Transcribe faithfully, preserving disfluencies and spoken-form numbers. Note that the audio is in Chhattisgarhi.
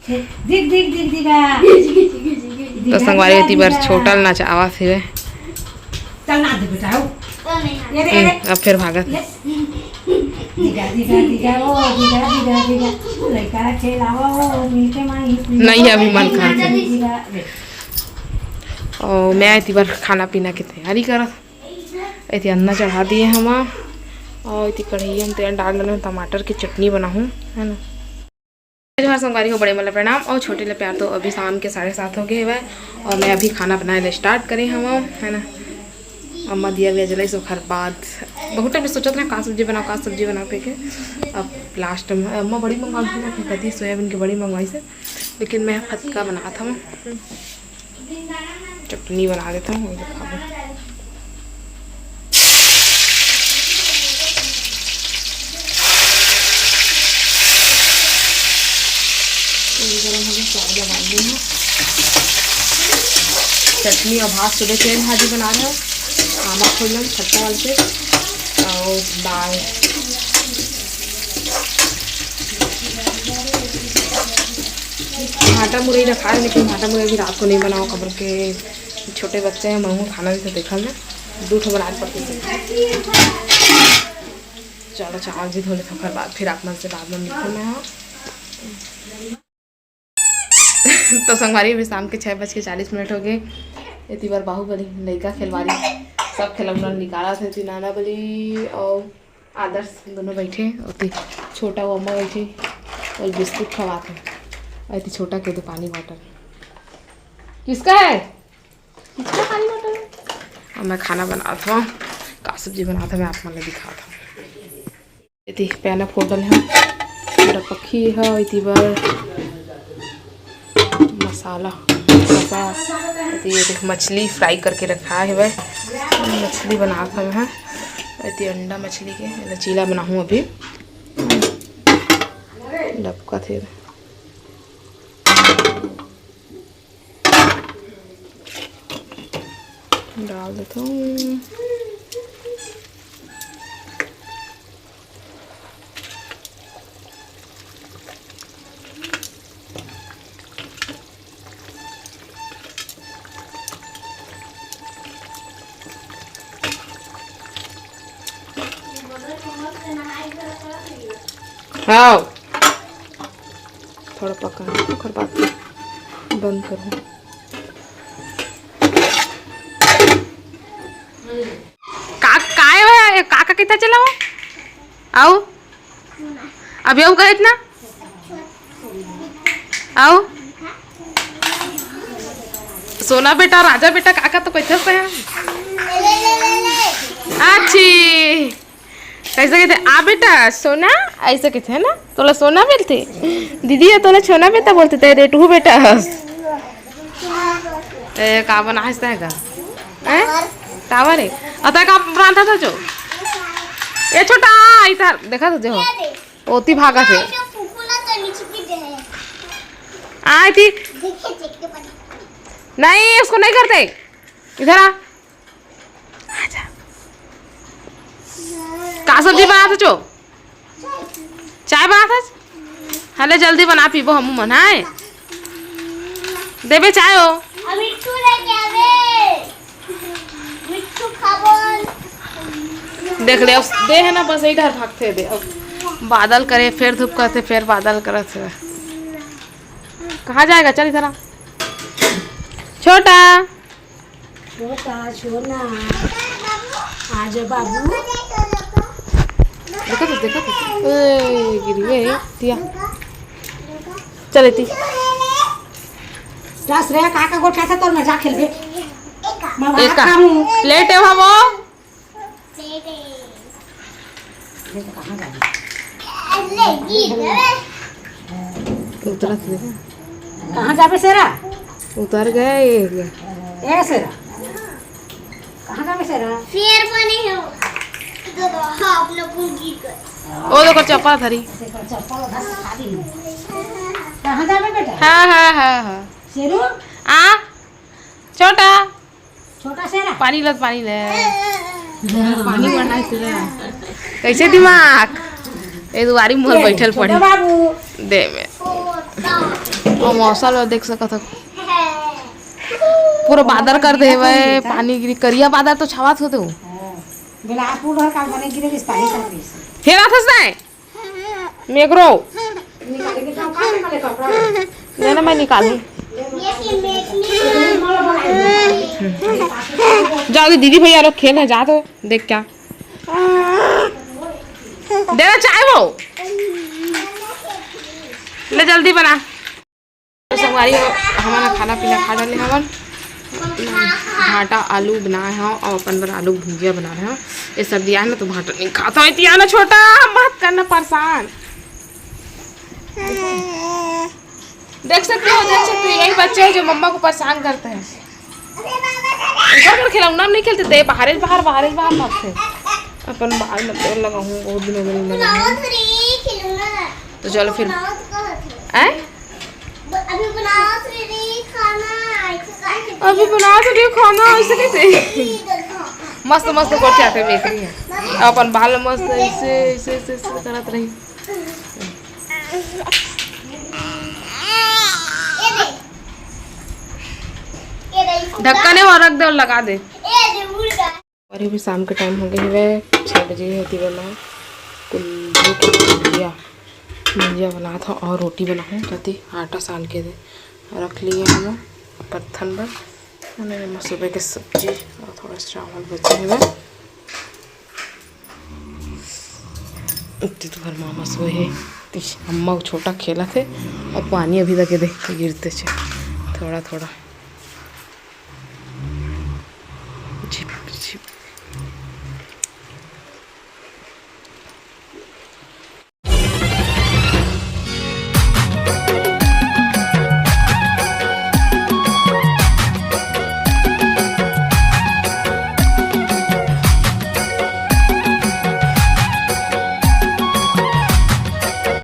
दिख, दिख, दिख, दिख, आ। तो संगवारी, एती बर छोटा ल नचावत हे। चल ना दे बेटा, हो। ये रे, हम्म, अब फिर भागत। ये। दिखा, दिखा, दिखा, ओ, दिखा, दिखा, दिखा। लइका ला खेलावा, ओ, मिलके माई, please। नहीं, अभी मन खराब है। दिखा, दिखा, रे। और मैं एती बर खाना पीना के तैयारी करत। एती अन्ना चढ़ा दिए हम। और एती कढ़ैया में तेल डाल डाले, टमाटर की चटनी बनाहूँ, है ना। जोहार संगवारी हो, बड़े मन ला प्रणाम और छोटे ला प्यार। तो अभी शाम के साढ़े सात हो गए हवय और मैं अभी खाना बनाए ला start करे हवं, है ना। अम्मा दिया विया जलाइस, ओखर बाद बहुत टाइम से सोचत रहे का सब्जी बनाओ, का सब्जी बनाओ कह के। अब last में अम्मा बड़ी मंगवा के रखे, कथी सोयाबीन की बड़ी मंगवाइस हे, लेकिन मैं फतका बनात हवं। चटनी बना देता हूँ, वही खाबो। तेल गरम हो गया, प्याज डाल दी हूँ। चटनी और भात सुबह के भाजी बना रहे हो, आमा खोल लो खट्टा वाले से, और दाल। भाटा मुरई रखा है, लेकिन भाटा मुरई भी रात को नहीं बनाओ, खबर के छोटे बच्चे हैं, महूँ खाना भी तो देखा मैं, दू ठो बनाए पड़ते थे। चलो, चावल भी धो लेते, ओकर बाद फिर आप मन से बाद में मिलते मैं, हाँ। तो संगवारी, अभी शाम के छः बज के चालीस मिनट हो गए। एती बर बाहुबली लइका खेलवारी सब खिलौना निकाला थे, ती नाना बली और आदर्श दोनों बैठे, और ती छोटा वो अम्मा बैठी और बिस्कुट खवात है, और ती छोटा के दो पानी बॉटल। किसका है? किसका पानी बॉटल है? और मैं खाना बनात हूँ, का सब्जी बनात हूँ, मैं आप मन ला दिखात हूँ। एती पैना फोड़ डले हन, पूरा पक्की है। एती बर मसाला, मसा-, एती ये देख, मछली fry करके रखा है भाई, मछली बनात हन। हाँ, एती अंडा मछली के एला चीला बनाहूँ अभी। लपका थे, डाल देता हूँ। हाँ, थोड़ा पका, ओकर बाद बंद करूँ। का, काय है? का, का कितना चला हो? आओ। अभी आओ कहे इतना। आओ। सोना बेटा, राजा बेटा, का, का तो कहते हैं। अच्छी। कैसे कहते? आ बेटा, सोना, ऐसे कहते हैं ना? तोला सोना बोलते? दीदी, ये तोला छोना बेटा बोलते, तेरे टू बेटा। ए, का बनाइस तैं का? हैं? टावर है। अतः का रांधा था जो? ए छोटा, इधर देखा तो जो। ओती भागा थे। आय थी। नहीं, उसको नहीं करते। इधर आ। आजा। का सब्जी बनात हच? चाय बनात हच? हले जल्दी बना, पीबो हमू मन, हाय। देबे चाय हो। अब मिट्ठू लेके आवे। मिट्ठू खाबो। देख ले, अब दे है ना, बस इधर भागते दे। अब बादल करे, फिर धूप करते, फिर बादल करत है। कहाँ जाएगा? चल इधर आ। छोटा। छोटा, छोना। आजा बाबू। देखा तो, देखा तो। ए, गिरी गई, दिया। चल, इती। जा श्रेया, काका गोठियाथे, तोर मजा खेलबे। मैं भात एका। खाऊं। लेटे हो वो? उतरत ले। कहाँ जाबे शेरा? उतर गए ये। ए शेरा, कहाँ जाबे शेरा? फेर बने हो। तो, तो, हाँ, अपना पुल गिर गए। ओ देखो चप्पल धरी। देखो चप्पल उधर से खा दी। कहाँ जाबे बेटा? हाँ, हाँ, हाँ, हाँ। शेरू? आ, छोटा। छोटा शेरा। पानी लग, पानी ले। पानी बढ़ा है शेरा। कैसे दिमाग? ए दुआरी मोर ए, बैठल छोटा पड़ी। बाबू। दे में। छोटा। मौसम ल देख सकत हो, पूरा बादर कर दे हवय, पानी गिरी, करिया बादर तो छावत होते हो। बिलासपुर हर काल बने गिरे रिस पानी कर दिस। फेर आथस ना मेघरो। निकाले के तो का निकाले कपड़ा। ले ना, मैं निकालूं। जाओ दीदी भैया लोग खेल है, जा तो देख क्या। देना चाहे वो। ले जल्दी बना। तो संगवारी हो, हमन ह खाना पीना खा डाले हवन। भांटा आलू बनाए हव और अपन बर आलू के भुंजिया बना रहे हव। ये सर्दी आए ना तो भांटा नहीं खाता है, तिया ना छोटा, मत करना परेशान। देख सकते हो, देख सकते हो, यही बच्चे हैं जो मम्मा को परेशान करते हैं। घर पर खिलौना नहीं खेलते थे, बाहर बाहर, बाहर बाहर भागते। अपन बाल में तेल लगाऊं, बहुत दिन हो गए नहीं लगाऊं। तो चलो फिर, आए? अभी बनाओ तो दीदी खाना, ऐसे करके अभी बनाओ तो दीदी खाना, ऐसे कैसे? मस्त मस्त गोठियाथे बेकरी है। अपन बाल मस्त ऐसे, ऐसे, ऐसे, ऐसे करत रही। ये दे। ये दे, इसको ढक्कन है, वहाँ रख दे और लगा दे। ये दे, उड़ गया। और ये भी शाम के टाइम हो गए हवे, छः बजे है। तेला मैं कुल्लू के भुजिया, भुजिया बनात हव और रोटी बनाहूँ। जल्दी आटा सान के दे रख लिए हम पत्थन बर। मैंने सुबह के सब्जी और थोड़ा सा चावल बचे हवे। इतनी तो भर मामा सोए है, ती अम्मा वो छोटा खेलथे और पानी अभी तक ये देख के गिरते छे थोड़ा थोड़ा।